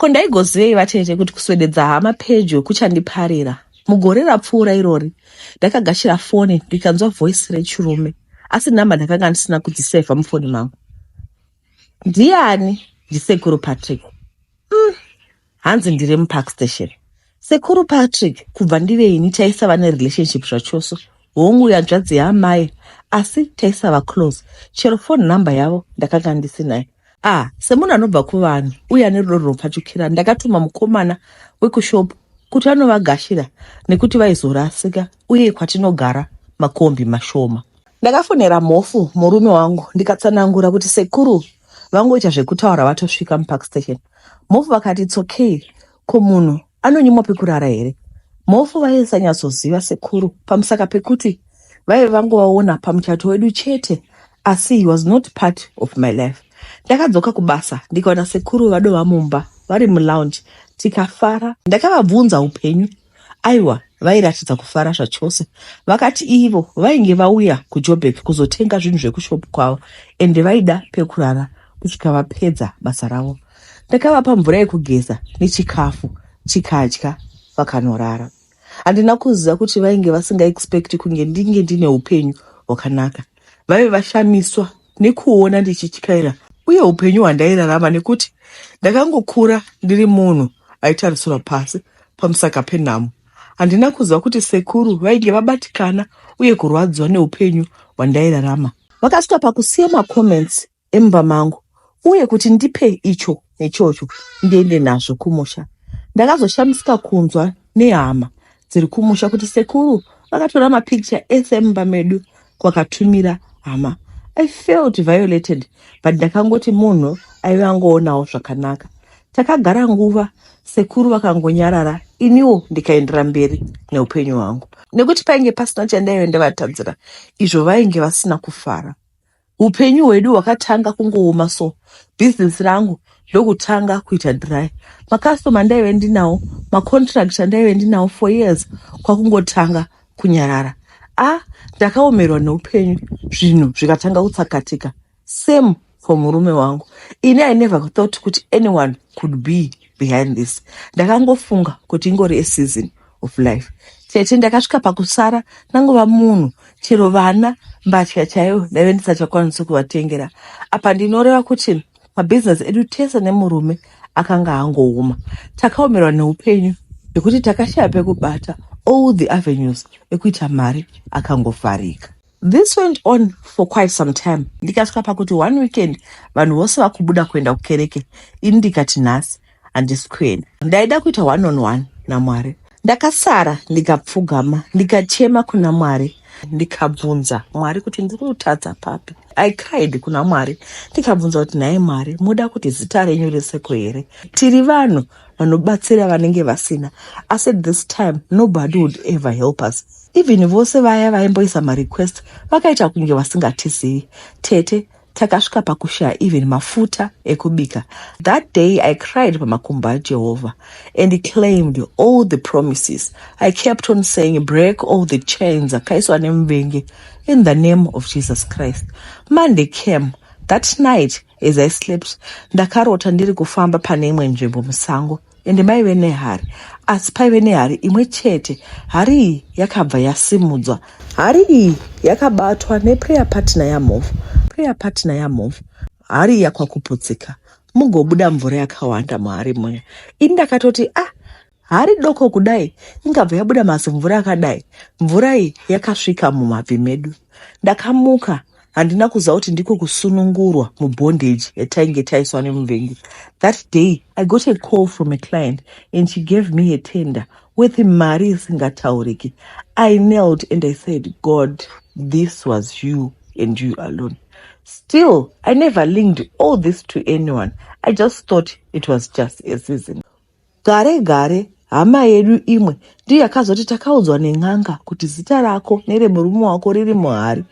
Ko ndaigozivei vatete kuti kuswededza hama pedyo kuchandiparira? Mugore rapfuura irori ndakagashira foni ndikanzwa voice rechirume asi nhamba ndakanga ndisina kudzisevha mufoni mangu. Ndiani? Ndisekuru Patrick. Hanzi ndiri mupark station. Sekuru Patrick kubva ndive ini taisava nerelationship zvachose. Hongu yanzvadzi yaamai asi taisava close. Chero phone number yavo ndakanga ndisinayo. Ah, semunhu anobva kuvanhu uye ane rudo runopfachukira ndakatuma mukomana wekushop kuti anovagashira nekuti vaizorasika uye kwatinogara makombi mashoma. Ndakafonera Mhofu murume wangu ndikatsanangura kuti sekuru vangoita zvekutaura vatosvika mupark station. Mhofu vakati it's okay, ko munhu anonyimwa pekurara here? Mhofu vaisanyatsoziva sekuru pamusaka pekuti vaive vangovaona pamuchato wedu chete asi he was not part of my life. Ndakadzoka kubasa ndikaona sekuru vadova mumba vari mulounge tikafara. Ndakavabvunza upenyu aiwa vairatidza kufara zvachose. Vakati ivo vainge vauya kuJoburg kuzotenga zvinhu zvekushop kwavo ende vaida pekurara kusvika vapedza basa ravo. Ndakavapa mvura yekugeza nechikafu tikadya vakanorara. Handina kuziva kuti vainge vasingaexpect kunge ndinge ndine upenyu hwakanaka. Vaive vashamiswa nekuona ndichityaira uye upenyu hwandairarama nekuti ndakangokura ndiri munhu aitarisirwa pasi pamusaka penhamo. Handina kuziva kuti sekuru vainge vabatikana uye kurwadziwa neupenyu hwandairarama. Vakasvika pakusiya macomments emumba mangu uye kuti ndipe icho nechocho ndiende nazvo kumusha. Ndakazoshamisika kunzwa nehama dziri kumusha kuti sekuru vakatora mapicture ese emumba medu kwakatumira hama. I felt violated but ndakangoti munhu aive angoonawo zvakanaka. Takagara nguva sekuru vakangonyarara iniwo ndikaendera mberi neupenyu hwangu nekuti painge pasina chandaive ndavatadzira izvo vainge vasina kufara. Upenyu hwedu hwakatanga kungooma so bhizinesi rangu ndokutanga kuita dry. Makastoma andaive ndinawo, macontract andaive ndinawo for years kwakungotanga kunyarara. Ah, ndakaomerwa neupenyu zvinhu zvikatanga kutsakatika. Same for murume wangu. Ini I never thought kuti anyone could be behind this. Ndakangofunga kuti ingori a season of life. Tete ndakasvika pakusara ndangova munhu chero vana mbatya chaiyo ndaive ndisachakwanisi kuvatengera. Apa ndinoreva kuti mabhizinesi edu tese nemurume akanga angooma. Takaomerwa neupenyu zvekuti takashaya pekubata all the avenues ekuita mari akangovharika. This went on for quite some time ndikasvika pakuti one weekend vanhu vose vakubuda kuenda kukereke ini ndikati nhasi handisi kuenda. Ndaida kuita one on one naMwari. Ndakasara ndikapfugama ndikachema kuna Mwari ndikabvunza Mwari kuti ndiri kutadza papi. I cried kuna Mwari ndikabvunza kuti nhai Mwari muda kuti zita renyu risekwe here? Tiri vanhu vanobatsira vanenge vasina asi at this time nobody would ever help us. Even vose vaya vaimboisa marequest vakaita kunge vasingatizivi. Tete takasvika pakushaya even mafuta ekubika. That day I cried pamakumbo aJehovah and claimed all the promises. I kept on saying break all the chains akaiswa nemuvengi in the name of Jesus Christ. Monday came. That night as I slept ndakarota ndiri kufamba pane imwe nzvimbo musango ende maive nehari asi paive nehari imwe chete. Hari iyi yakabva yasimudzwa. Hari iyi yakabatwa neprayer partner yaMhofu. Prayer partner yaMhofu. Hari iya kwakuputsika mugobuda mvura yakawanda muhari muya. Ini ndakatoti ah hari doko kudai ingabva yabuda mazimvura akadai. Mvura iyi yakasvika mumabvi medu. Ndakamuka handina kuziva kuti ndiko kusunungurwa mubondage yatainge taiswa nemuvengi. That day I got a call from a client and she gave me a tender with mari isingatauriki. I knelt and I said, God, this was you and you alone. Still, I never linked all this to anyone. I just thought it was just a season. Gare gare, hama yedu imwe ndiyo yakazoti takaudzwa nen'anga kuti zita rako neremurume wako riri muhari.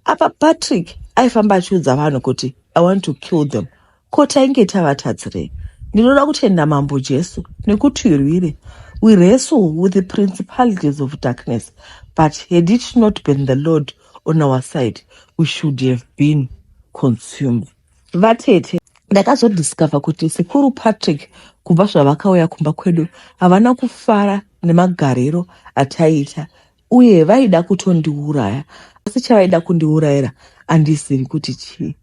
Apa Patrick aifamba achiudza vanhu kuti I want to kill them. Ko tainge tavatadzirei? Ndinoda kutenda Mambo Jesu nekutirwire. We wrestle with the principalities of darkness, but had it not been the Lord on our side, we should have been consumed. Vatete, ndakazodiscover kuti sekuru Patrick Kubva zvavakauya kumba kwedu havana kufara nemagariro ataiita uye vaida kutondiuraya asi chavaida kundiurayira handizivi kuti chii.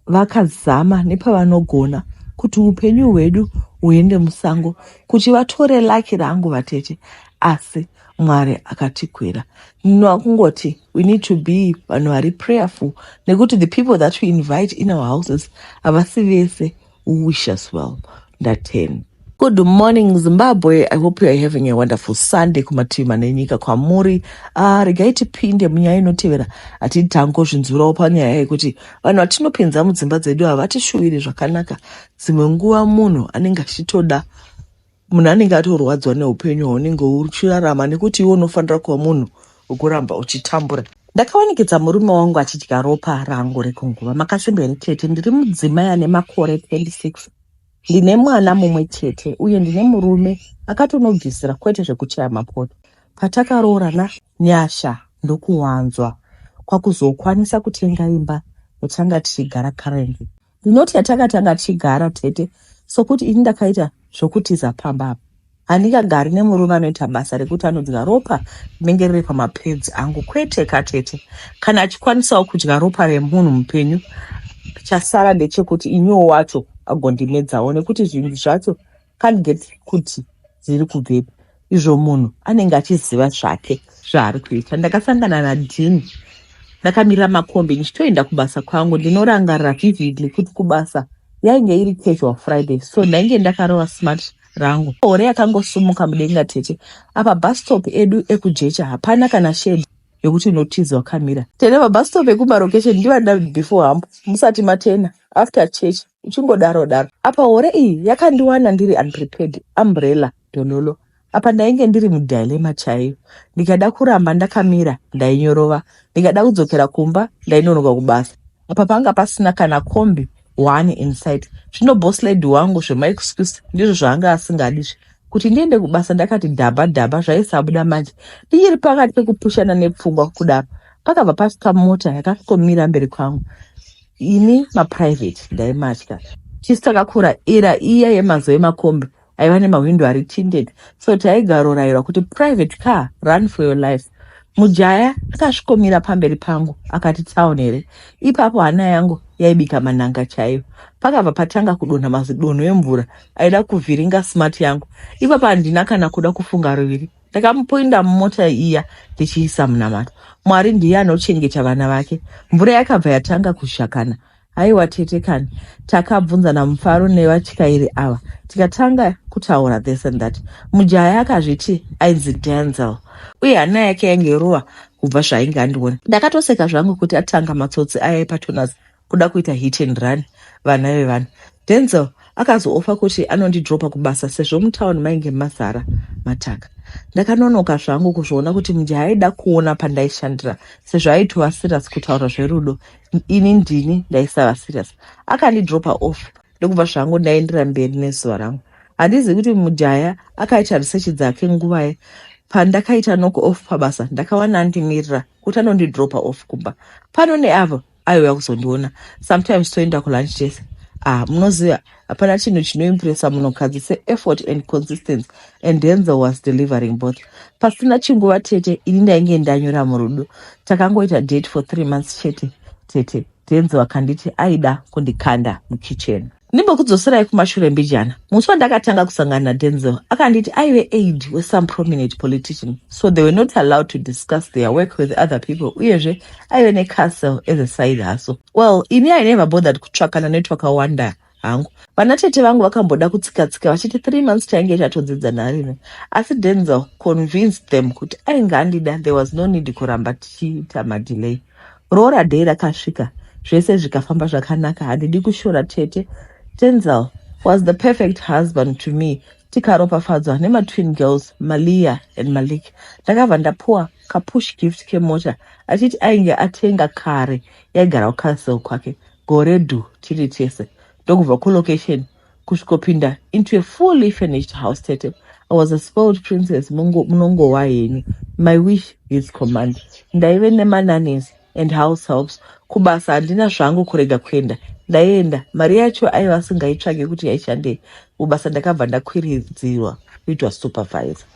Vakazama nepavanogona kuti upenyu hwedu huende musango kuti vatore laki rangu vatete asi Mwari akatikwira. Ndinokungoti we need to be vanhu vari prayerful nekuti the people that we invite in our houses havasi vese who wish us well. Ndatenda. Good morning Zimbabwe. I hope you are having a wonderful Sunday kumativi mana enyika kwamuri. Regai tipinde munyaya inotevera. Hatidi tangozvinzwirawo panyaya yekuti vanhu vatinopinza mudzimba dzedu havatishuwiri zvakanaka. Dzimwe nguva munhu anenge achitoda munhu anenge atorwadzwa neupenyu hwaunenge uchirarama nekuti iwe unofanira kuva munhu wekuramba uchitambura. Ndakawanikidza murume wangu achidya ropa rangu rekunguva. Makasimba here tete? Ndiri mudzimai ane makore 26. Ndine mwana mumwe chete uye ndine murume akatonobvisira kwete zvekuchaya mapoto. Patakaroorana nyasha ndokuwanzwa kwakuzokwanisa kutenga imba yatanga tichigara currently. Ndinoti yatakatanga tichigara tete sokuti ini ndakaita zvokutiza pamba apa. Handingagari nemurume anoita basa rekuti anodya ropa rinenge riri pamapedzi angu kwete katete. Kana achikwanisawo kudya ropa remunhu mupenyu chasara ndechekuti iniwo wacho agondimedzawo nekuti zvinhu zvacho can't get kuti dziri kubvepi izvo munhu anenge achiziva zvake zvaari kuita. Ndakasangana naDean ndakamirira makombi ndichitoenda kubasa kwangu. Ndinorangarira vividly kuti kubasa yainge iri casual Friday so ndainge ndakarova smart rangu. Hore yakangosumuka mudenga tete. Apa bus stop edu ekujecha hapana kana shade yokuti unotiza wakamira. Tene mabus stop ekumarokesheni ndivana before hambo musati matena after church uchingodaro daro. Apa hore iyi yakandiwana ndiri unprepared umbrella dololo. Apa ndainge ndiri mudilema chaiyo. Ndikada kuramba ndakamira ndainyorova. Ndikada kudzokera kumba ndainonoka kubasa. Apa panga pasina kana kombi one in sight. Zvino boss lady wangu zvemaexcuse ndizvo zvaanga asingadizve. Kuti ndiende kubasa ndakati dhaba dhaba zvaisabuda manje. Ndichiri pakati pekupushana nepfungwa kudaro. Pakabva pasvika mota yakasvikomira mberi kwangu. Ini maprivate ndaimatya. Tisu takakura era iya yemazuva emakombi aiva nemahwindo ari tinted so taigarorayirwa kuti private car run for your life. Mujaya akasvikomira pamberi pangu akati town here. Ipapo hana yangu yaibika manhanga chaiyo. Pakabva patanga kudonha mazidonho emvura aida kuvhiringa smart yangu. Ipapo handina kana kuda kufunga ruviri. Ndakamupoinda mumota iya ndichiisa munamato. Mwari ndiye anochengeta vana vake. Mvura yakabva yatanga kuzhakana. Haiwa tete kani. Takabvunzana mufaro nevatyairi ava tikatanga kutaura this and that. Mujaya akazviti ainzi Denzel uye hana yake yainge yorova kubva zvaainge andiona. Ndakatoseka zvangu kuti atanga matsotsi aya epatonas kuda kuita hit and run vana vevanhu. Denzel akazoofa kuti anondidropa kubasa sezvo mutauni mainge mazara mataka. Ndakanonoka zvangu kuzviona kuti mujaya aida kuona pandaishandira sezvo aitova serious kutaura zverudo. Ini ndini ndaisava serious. Akandidropa off ndokubva zvangu ndaendera mberi nezuva rangu. Handizivi kuti mujaya akaita research dzake nguvai. Pandakaita knock off pabasa ndakawana andimirira kuti anondidropa off kumba. Pano neavo aiuya kuzondiona. Sometimes toenda kulunch tese. Munoziva hapana chinhu chinoimpresa munhukadzi seeffort and consistency and Denzel was delivering both. Pasina chinguva tete ini ndainge ndanyura murudo. Takangoita date for 3 months chete tete. Denzel akanditi aida kundikanda mukitchen. Ndimbokudzoserai kumashure mbijana. Musi wandakatanga kusangana naDenzel akanditi aive aide wesome prominent politician so they were not allowed to discuss their work with other people uyezve aive necastle as a side hustle. Well, ini I never bothered kutsvakana netwakawanda hangu. Vana tete vangu vakamboda kutsika-tsika vachiti 3 months tainge tatodzidza narini. Asi Denzel convinced them kuti ainge andida there was no need kuramba tichiita madelay. Roora day rakasvika zvese zvikafamba zvakanaka handidi kushora tete. Denzel was the perfect husband to me. Tikaropafadzwa nematwin girls Malia and Malik. Ndakabva ndapuwa kapush gift kemota achiti ainge atenga kare yaigara kucastle kwake gore dhu tiri tese ndokubva kulocation kusvikopinda into a fully furnished house tete. I was a spoiled princess munongowa henyu. My wish his command. Ndaive nemanannies and house helps. Kubasa handina zvangu kurega kuenda. Ndaienda, mari yacho aiva asingaitsvage kuti yaishandei. Mubasa ndakabva ndakwiridzirwa kuitwa supervisor.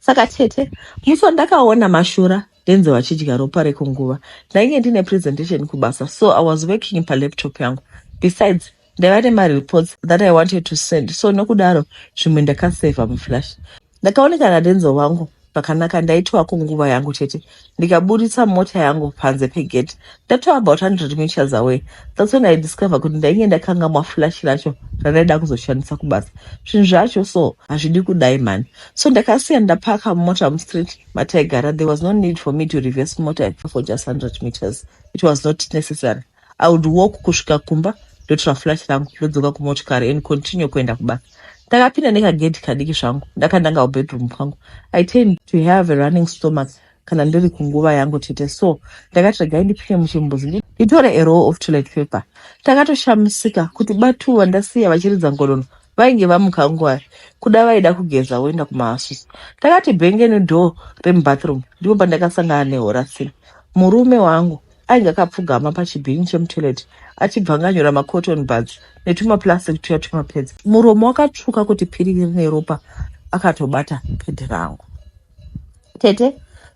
Saka tete, musi wandakaona mashura Denzel vachidya ropa rekunguva, ndainge ndine presentation kubasa so I was working palaptop yangu. Besides, ndaiva nemareports that I wanted to send so nokudaro zvimwe ndakasevha muflash. Ndakaoneka naDenzel wangu pakanaka ndaitova kunguva yangu tete ndikaburitsa mota yangu panze pegate ndatova about 100 meters away. That's when I discover kuti ndainge ndakangamwa flash racho randaida kuzoshandisa kubasa. Zvinhu zvacho so hazvidi kudai mani. So ndakasiya ndapaka mota mustreet mataigara. There was no need for me to reverse mota for just 100 meters. It was not necessary. I would walk kusvika kumba ndotora flash rangu ndodzoka kumotikari and continue kuenda kubasa. Ndakapinda nekagedhi kadiki zvangu ndakananga kubedroom kwangu. I tend to have a running stomach kana ndiri kunguva yangu tete, so ndakati regai ndipinde muchimbuzi nditore a roll of toilet paper. Ndakatoshamisika kuti batuva ndasiya vachiridza ngonono vainge vamuka nguva kuda vaida kugeza voenda kumahasusu. Ndakati bhenge nedoor remubathroom ndipo pandakasangana nehorasini. Murume wangu ainge akapfugama pachibhini chemutoilet achibvanganyura macotton buds netumaplastic tuya tumapedzi. Muromo wakatsvuka kuti piriri neropa akatobata pedhi rangu. Tete,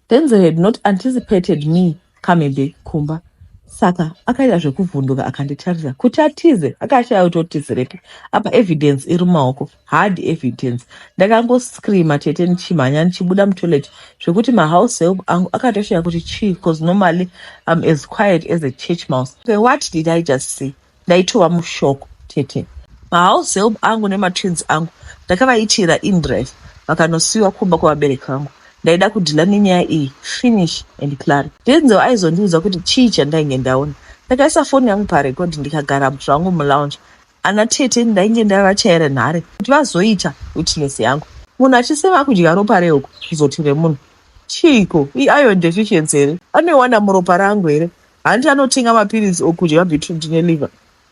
Denzel had not anticipated me coming back kumba, saka akaita zvekuvhunduka akanditarisa kuti atize. Akashaya kuti otizirepi apa, evidence iri mumaoko, hard evidence. Ndakangoscreama tete ndichimhanya ndichibuda mutoilet zvekuti mahouse help angu akatoshaya kuti chii, cause normally I'm as quiet as a church mouse. Okay, what did I just see? Ndaitova mushock tete. Mahouse help angu nematwins angu ndakavaitira indrive vakanosiyiwa kumba kwavabereki vangu. Ndaida kudhila nenyaya iyi finish and clear. Denzel aizondiudza kuti chii chandainge ndaona. Ndakaisa foni yangu parecord ndikagara zvangu mulounge. Ana tete ndainge ndavachaira nhare kuti vazoita witness yangu. Munhu achisema kudya ropa rehuku kuzoti remunhu chiiko? Iiron deficiency here? Anoiwana muropa rangu here? Hanti anotenga mapiritsi okudya beetroot neliver?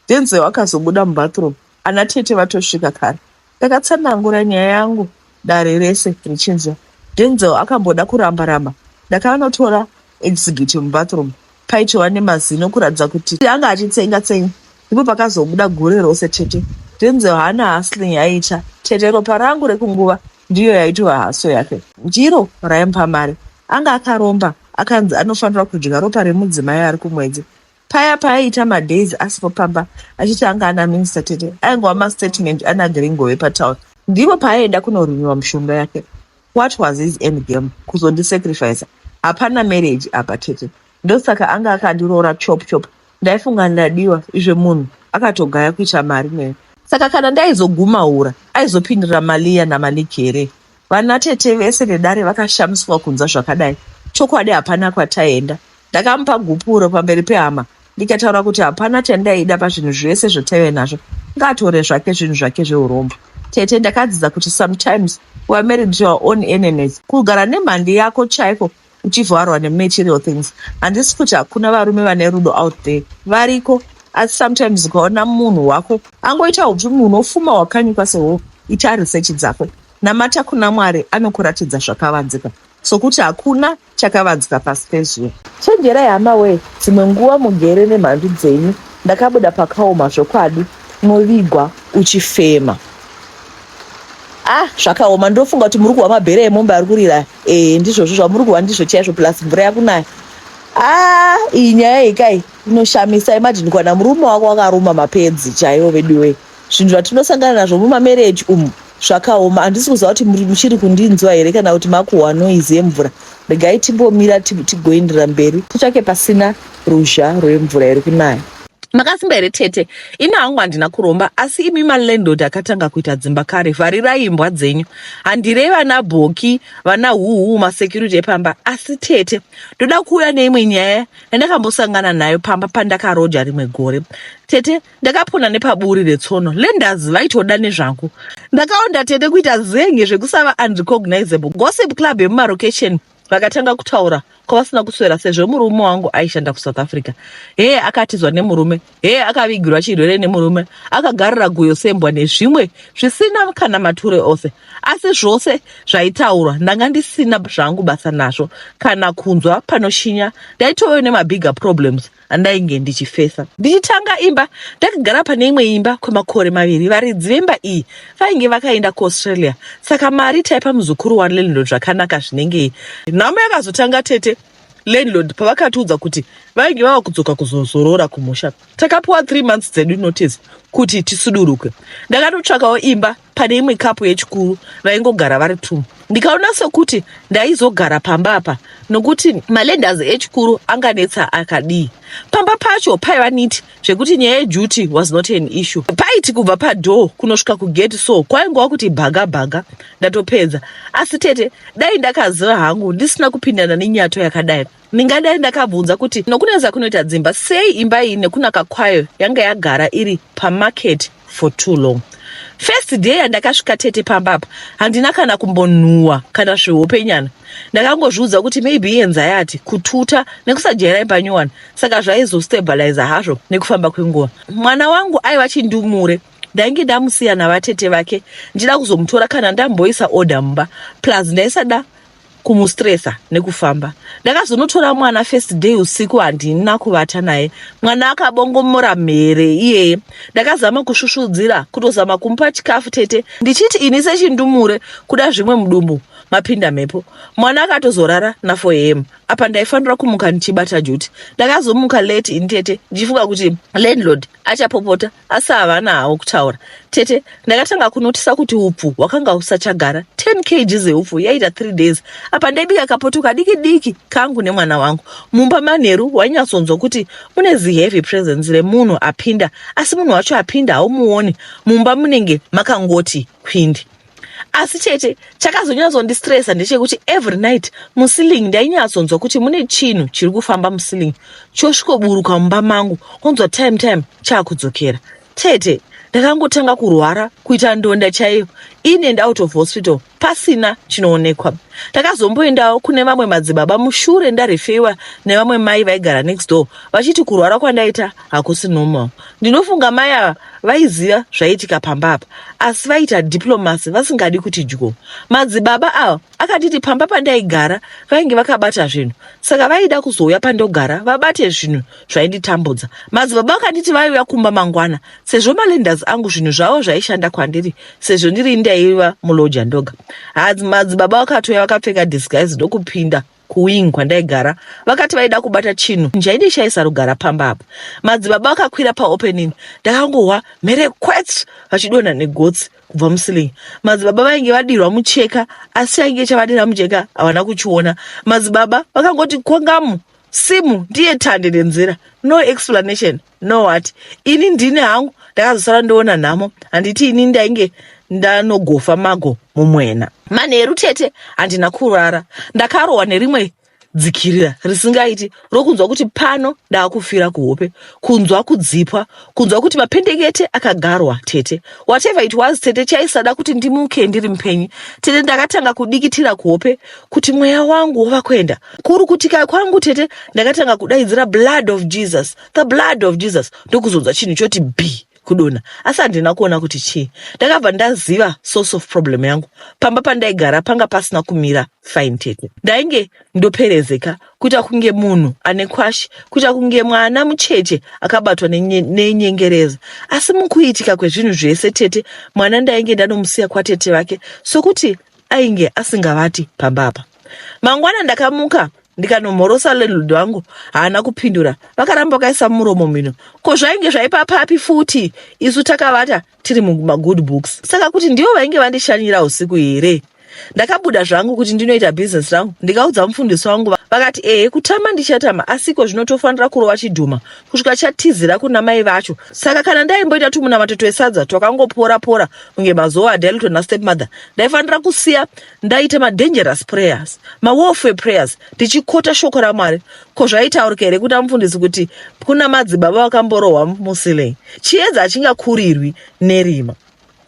Denzel akazobuda mubathroom ana tete vatosvika kare. Ndakatsanangura nyaya yangu dare rese richinzwa. Denzel akamboda kuramba ramba. Ndakanotora exhibit mubathroom paitova nemazino kuratidza kuti anga achitsenga tsenga. Ndipo pakazobuda gure rose tete. Denzel haana hustling yaiita tete. Ropa rangu rekunguva ndiyo yaitova hustle yake, ndiro raimupa mari. Anga akaromba, akanzi anofanira kudya ropa remudzimai ari kumwedzi. Paya paaiita madays asipo pamba achiti anga ana minista tete, aingova mastatement ana Gringo vepatown. Ndipo paaienda kunorimiwa mishonga yake. What was his end game? Kuzondisacrifica? Hapana marriage apa tete. Ndosaka anga akandiroora chop chop. Ndaifunga ndadiwa, izvo munhu akatogaya kuita mari newe. Saka kana ndaizoguma ura aizopindira Malia naMalik here? Vana tete vese nedare vakashamiswa kunzwa zvakadai. Chokwadi hapana kwataienda. Ndakamupa gupuro pamberi pehama ndikataura kuti hapana chandaida pazvinhu zvese zvataive nazvo, ngaatore zvake zvinhu zvake zveurombo. Tete, ndakadzidza kuti sometimes we are married to our own enemies. Kugara nemhandi yako chaiko uchivharwa nematerial things. Handisi kuti hakuna varume vane rudo out there, variko, asi sometimes ukaona munhu wako angoita upfumi hunofuma hwakanyuka sehwo, ita research dzako, namata kuna Mwari, anokuratidza zvakavanzika sokuti hakuna chakavanzika pasi pezuva. Chenjerai hama wee, dzimwe nguva mugere nemhandu dzenyu. Ndakabuda pakaoma zvokwadi, unovigwa uchifema. Ah, zvakaoma. Ndofunga kuti muri kuhwa mabhere emombe ari kurira. Eh, ndizvozvo zvamuri kuhwa, ndizvo chaizvo, plus mvura yakunaya. Ah, iyi nyaya iyi kai inoshamisa. Imagine kuwana murume wako wakaruma mapedzi chaiwo. Veduwee, zvinhu zvatinosangana nazvo mumamarriage umu zvakaoma. Handisi kuziva kuti muchiri kundinzwa here kana kuti makuhwa noise yemvura. Regai timbomira tigoendera mberi, titsvake pasina ruzha rwemvura iri kunaya. Makasimba here tete? Ini hangu handina kuromba, asi imi malandlord akatanga kuita dzimba kare, vharirai imbwa dzenyu. Handirei vana bhoki, vana huhu, masecurity epamba. Asi tete, ndoda kuuya neimwe nyaya yandakambosangana nayo pamba pandakaroja rimwe gore. Tete, ndakapona nepaburi retsono. Lenders vaitoda nezvangu. Ndakaonda tete kuita zenge zvekusava unrecognizable. Gossip club yemumarokesheni vakatanga kutaura kwavasina kuswera, sezvo murume wangu aishanda kuSouth Africa. Heye, akatizwa nemurume, heye, akavigirwa chirwere nemurume, akagarira guyo sembwa, nezvimwe zvisina kana mature ose. Asi zvose zvaitaurwa ndanga ndisina zvangu basa nazvo, kana kunzwa panoshinya. Ndaitove nemabigger problems. andainge ndichifesa. Ndichitanga imba, ndakagara pane imwe imba kwemakore maviri. Varidzi vemba iyi vainge vakaenda kuAustralia, saka mari taipa muzukuru walandlord zvakanaka zvinengei. Nhamo yakazotanga tete landlord pavakatiudza kuti vainge vava kudzoka kuzozorora kumusha. Takapiwa 3 months dzedu notice kuti tisuduruke. Ndakatotsvakawo imba pane imwe kapu yechikuru vaingogara vari two. Ndikaona sekuti ndaizogara pamba apa nokuti malenders echikuru anganetsa akadii. Pamba pacho paiva neat zvekuti nyaya yeduty was not an issue. Paiti kubva padoor kunosvika kugate so kwaingova kuti bhaga bhaga ndatopedza. Asi tete dai ndakaziva hangu ndisina kupindana nenyato yakadai. Ndingadai ndakabvunza kuti nokunetsa kunoita dzimba sei imba iyi nekunaka kwayo yanga yagara iri pamarket for too long. First day yandakasvika tete pamba apa handina kana kumbonhuwa kana zvihopenyana. Ndakangozviudza kuti maybe anxiety, kututa nekusajaira imba nyowani, saka zvaizostabiliza hazvo nekufamba kwenguva. Mwana wangu aiva chindumure, ndainge ndamusiya navatete vake ndichida kuzomutora kana ndamboisa order mumba, plus ndaisada kumustresa nekufamba. Ndakazonotora mwana first day usiku, handina kuvata naye. Mwana akabongomora mhere iyeye. Ndakazama kusvusvudzira, kutozama kumupa chikafu tete, ndichiti ini sechindumure kuda zvimwe mudumbu mapinda mhepo. Mwana akatozorara na4 am, apa ndaifanira kumuka ndichibata duty. Ndakazomuka late ini tete, ndichifunga kuti landlord achapopota, asi havana havo kutaura. Tete, ndakatanga kunotisa kuti upfu hwakanga husachagara. 10 kg zeupfu yaita 3 days. Apa ndaibika kapoto kadiki diki kangu nemwana wangu. Mumba manheru wainyatsonzwa kuti mune ziheavy presence remunhu apinda, asi munhu wacho apinda haumuoni. Mumba munenge makangoti kwindi. Asi chete chakazonyatsondistresa ndechekuti every night muceiling ndainyatsonzwa kuti mune chinhu chiri kufamba muceiling, chosvikoburuka mumba mangu, onzwa time time chaakudzokera. Tete, ndakangotanga kurwara kuita ndonda chaiyo, in and out of hospital pasina chinoonekwa. Ndakazomboendawo kune vamwe madzibaba mushure ndarefeiwa nevamwe mai vaigara next door, vachiti kurwara kwandaita hakusi normal. Ndinofunga mai ava vaiziva zvaiitika pamba apa, asi vaita diplomacy vasingadi kuti dyo. Madzibaba ava akatiti pamba pandaigara vainge vakabata zvinhu, saka vaida kuzouya pandogara vabate zvinhu zvainditambudza. Madzibaba vakanditi vaiuya kumba mangwana, sezvo malenders angu zvinhu zvavo zvaishanda kwandiri, sezvo ndiri ndaiva mulodger ndoga. Hadzi madzibaba vakatouya vakapfeka disguise ndokupinda kuwing kwandaigara. Vakati vaida kubata chinhu chaindishaisa rugara pamba apa. Madzibaba vakakwira paopening, ndakangohwa mhere kwets vachidonha negotsi kubva muceiling. Madzibaba vainge vadirwa mucheka, asi chainge chavadira mucheka havana kuchiona. Madzibaba vakangoti kongamu simu ndiye tande nenzira, no explanation, no what. Ini ndini hangu ndakazosara ndoona nhamo. Handiti ini ndainge ndanogofa mago mumwena. Manheru tete handina kurara, ndakarohwa nerimwe dzikirira risingaiti rokunzwa kuti pano ndaakufira kuhope, kunzwa kudzipwa, kunzwa kuti mapendekete akagarwa. Tete, whatever it was tete, chaisada kuti ndimuke ndiri mupenyu. Tete, ndakatanga kudikitira kuhope kuti mweya wangu wava kuenda. Kurukutika kwangu tete, ndakatanga kudaidzira, "Blood of Jesus, the blood of Jesus," ndokuzonzwa chinhu choti b kudonha, asi handina kuona kuti chii. Ndakabva ndaziva source of problem yangu. Pamba pandaigara panga pasina kumira fine tete. Ndainge ndoperezeka kuita kunge munhu ane kwashi, kuita kunge mwana mucheche akabatwa nenyengereza. Asi mukuitika kwezvinhu zvese tete, mwana ndainge ndanomusiya kwatete vake sokuti ainge asingavati pamba apa. Mangwana ndakamuka ndikanomhorosa landlord wangu. Haana kupindura, vakaramba vakaisa muromo mino. Ko zvainge zvaipa papi futi? Isu takavata tiri mumagood books, saka kuti ndivo vainge vandishanyira usiku here? Ndakabuda zvangu kuti ndinoita bhizinesi rangu. Ndikaudza mufundisi wangu, vakati, "Ehe, kutama ndichatama, asiko zvinotofanira kurova chidhuma kusvika chatizira kuna mai vacho." Saka kana ndaimboita tumunamato twesadza twakangopora pora kunge mazuva aDelton nastepmother, ndaifanira kusiya ndaita madangerous prayers, mawarfare prayers, ndichikota shoko raMwari. Ko zvaitaurika here kuna mufundisi kuti kuna madzibaba vakamborohwa muceiling? Chiedza hachingakurirwi nerima.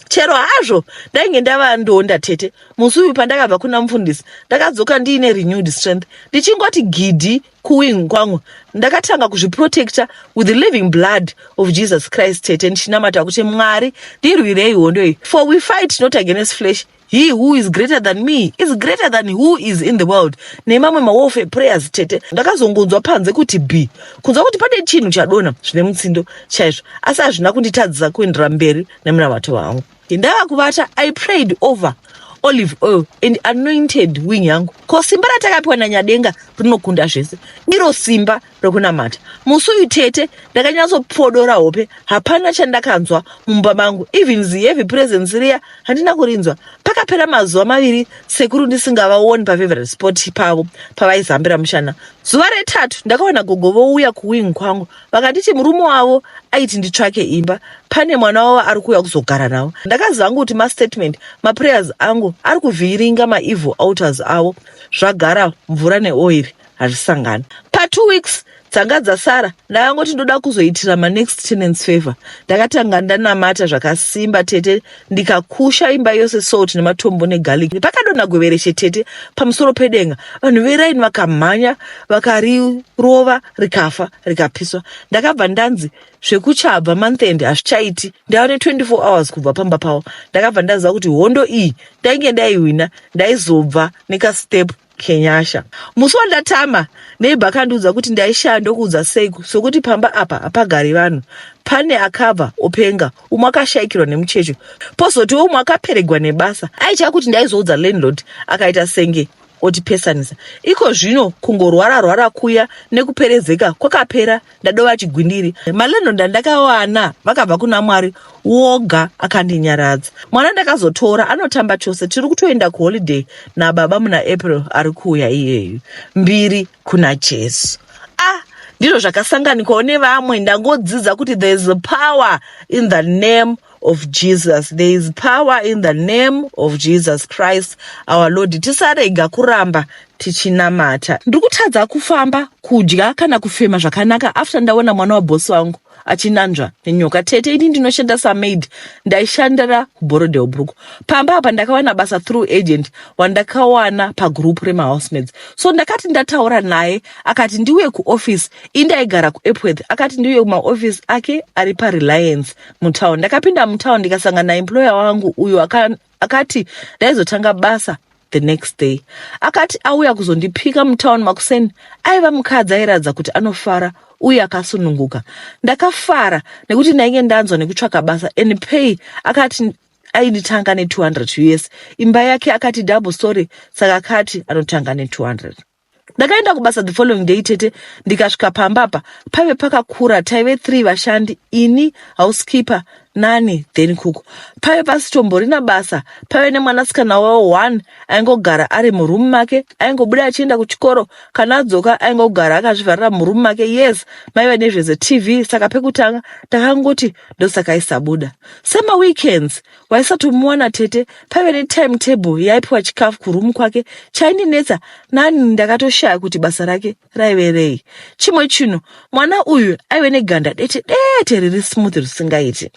Chero hazvo ndainge ndava ndonda tete, musi uyu pandakabva kuna mufundisi ndakadzoka ndiine renewed strength, ndichingoti gidhi. Kuwing kwangu ndakatanga kuzviprotecta with the living blood of Jesus Christ tete, ndichinamata kuti Mwari ndirwirei hondo iyi, for we fight not against flesh. He who is greater than me is greater than who is in the world. Nemamwe mawarfare prayers tete. Ndakazongonzwa panze kuti b kunzwa kuti pane chinhu chadonha zvine mutsindo chaizvo, asi hazvina kunditadzisa kuendera mberi nemunamato wangu. Ndava kuvata, I prayed over olive oil and anointed wing yangu. Ko simba ratakapiwa naNyadenga rinokunda zvese, iro simba rokunamata. Musi uyu tete, ndakanyatsopfodora hope. Hapana chandakanzwa mumba mangu, even ziheavy presence riya handina kurinzwa. Pakapera mazuva 2 sekuru ndisingavaoni pafavorite spot pavo pavaizambira mushana. Zuva retatu ndakaona gogo vouya kuwing kwangu. Vakanditi murume wavo aiti nditsvake imba, pane mwana wavo ari kuuya kuzogara navo. Ndakaziva hangu kuti mastatement maprayers angu ari kuvhiringa maevil altars avo. Zvagara mvura neoiri hazvisangani. Pa2 weeks dzanga dzasara, ndakangoti ndoda kuzoitira manext tenants favor. Ndakatanga ndanamata zvakasimba tete, ndikakusha imba yose salt nematombo negarlic. Pakadonha gwevereshe tete pamusoro pedenga. Vanhu veraini vakamhanya, vakarirova, rikafa, rikapiswa. Ndakabva ndanzi zvekuchabva month end hazvichaiti, ndava ne24 hours kubva pamba pavo. Ndakabva ndaziva kuti hondo iyi ndainge ndaihwina, ndaizobva nekastep kenyasha. Musi wandatama, neighbour akandiudza kuti ndaishaya ndokuudza sei, sokuti pamba apa hapagari vanhu, pane akabva openga, umwe akashayikirwa nemuchecho, pozotiwo umwe akaperegwa nebasa. Aitya kuti ndaizoudza landlord, akaita senge otipesanisa. Iko zvino kungorwara rwara kuya nekuperezeka kwakapera, ndadova chigwindiri. Malandlord andakawana vakabva kuna Mwari woga akandinyaradza. Mwana ndakazotora, anotamba chose. Tiri kutoenda kuholiday nababa muna April ari kuuya iyeyu. Mbiri kuna Jesu. Ah, ndizvo zvakasanganikwawo nevamwe. Ndangodzidza kuti there is power in the name of Jesus. There is power in the name of Jesus Christ our Lord. Tisarega kuramba tichinamata. Ndiri kutadza kufamba, kudya kana kufema zvakanaka after ndaona mwana wabhosi wangu achinanzva nenyoka tete. Ini ndinoshanda samaid, ndaishandira kuBorrowdale Brooke. Pamba apa ndakawana basa through agent wandakawana pagroup remahousemaids. So ndakati ndataura naye, akati ndiuye kuoffice. Indaigara kuEpworth. Akati ndiuye kumaoffice ake ari paReliance mutown. Ndakapinda mutown, ndikasangana naemployer wangu uyo akati ndaizotanga basa the next day. Akati auya kuzondipika mutown makuseni, aiva mukadzi airatidza kuti anofara uye akasununguka. Ndakafara nekuti ndainge ndanzwa nekutsvaka basa. And pay akati ainditanga ne200 US. Imba yake akati double story, saka akati anotanga ne200. Ndakaenda kubasa the following day tete. Ndikasvika pamba apa, paive pakakura. Taive 3 vashandi, ini, housekeeper, nani, then cook. Paive pasitomborina basa. Paive nemwanasikana wavo one aingogara ari murumu make. Aingobuda achienda kuchikoro, kana adzoka aingogara akazvivharira murumu make. Yes, maive nezveze TV, saka pekutanga ndakangoti ndosaka aisabuda. Semaweekends waisatomuwana tete. Paive netime table yaipiwa chikafu kurumu kwake. Chaindinetsa nani, ndakatoshaya kuti basa rake raive rei. Chimwe chinhu, mwana uyu aive neganda dete dete riri smooth risingaiti.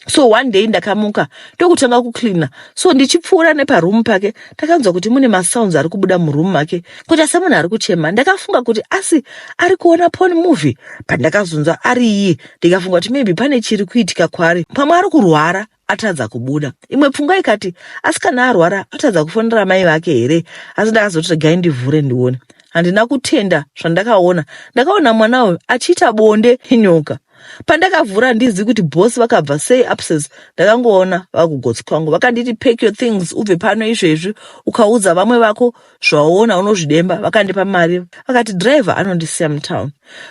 So one day ndakamuka ndokutanga kucleana. So ndichipfuura neparumu pake, ndakanzwa kuti mune masounds ari kubuda murumu make, kuita semunhu ari kuchema. Ndakafunga kuti asi ari kuona porn movie. Pandakazonzwa ari iye, ndikafunga kuti maybe pane chiri kuitika kwaari, pamwe ari kurwara atadza kubuda. Imwe pfungwa ikati, asi kana arwara atadza kufonera mai vake here? Asi ndakazoti regai ndivhure ndione. Handina kutenda zvandakaona. Ndakaona mwana uyu achiita bonde nenyoka. Pandakavhura, handizivi kuti bhosi vakabva sei upstairs. Ndakangoona vakugotsi kwangu. Vakanditi, "Pack your things, ubve pano izvezvi. Ukaudza vamwe vako zvaona unozvidemba." Vakandipa mari, vakati driver anondisiya mutown.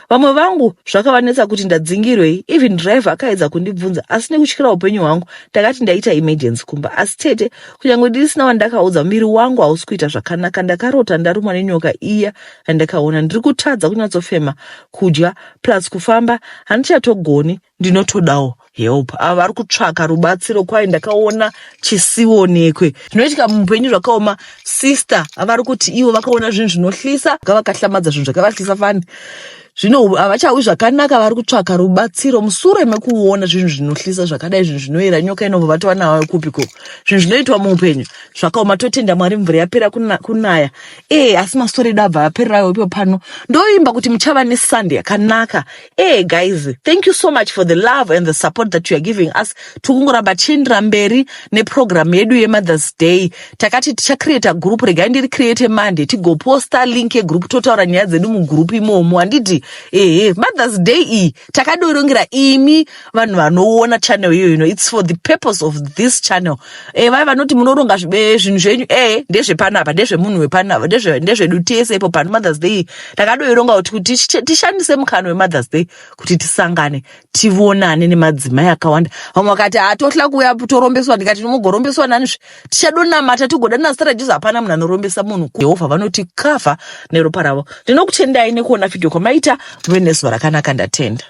Vamwe vangu zvakavanetsa kuti ndadzingirwei. Even driver akaedza kundibvunza, asi nekutyira upenyu hwangu ndakati ndaita emergency kumba. Asi tete, kunyange ndisina wandakaudza, muviri wangu hausi kuita zvakanaka. Ndakarota ndarumwa nenyoka iya yandakaona. Ndiri kutadza kunyatsofema, kudya, plus kufamba handichatogoni. Ndinotodawo help. Ava vari kutsvaka rubatsiro. Kwai ndakaona chisionekwe. Zvinoitika muupenyu zvakaoma. Sister avari kuti ivo vakaona zvinhu zvinohlisa, vakahlammadza zvinhu zvakavahlisa fani. Zvino havachawi zvakanaka, vari kutsvaka rubatsiro musure mekuona zvinhu zvinohlisa zvakadai, zvinhu zvinoera nyoka inobva vatova nayo kupiko. Zvinhu zvinoitwa muupenyu zvakaoma. Totenda Mwari, mvura yapera kunaya. Ee, asi mastori edu abva apererayo ipo pano. Ndoimba kuti muchava neSunday yakanaka. Ee guys, thank you so much for the love and the support that you are giving us. Tikungoramba tichiendera mberi neprogram yedu yeMothers Day. Takati tichacreata group, regai ndiri create Monday, tigoposta link yegroup, totaura nyaya dzedu mugroup imomo, handiti? Ehe, Mothers Day iyi takadorongera imi vanhu vanoona channel iyoyo ino. It's for the purpose of this channel. Vai vanoti munoronga zvinhu zvenyu, ndezvepanapa, ndezvemunhu wepanapa, ndezvedu tese ipo pano. Mothers Day takadoironga kuti tishandise mukana weMothers Day kuti tisangane, tivonane nemadzimai akawanda. Vamwe vakati hatohla kuuya, torombeswa. Ndikati mugorombeswa nanizve? Tichadonamata, tigodana zita raJesu. Hapana munhu anorombesa munhu. Jehovha vanotikavha neropa ravo. Ndinokutendai nekuona vhidhiyo kwamaita. Muve nezuva rakanaka. Ndatenda.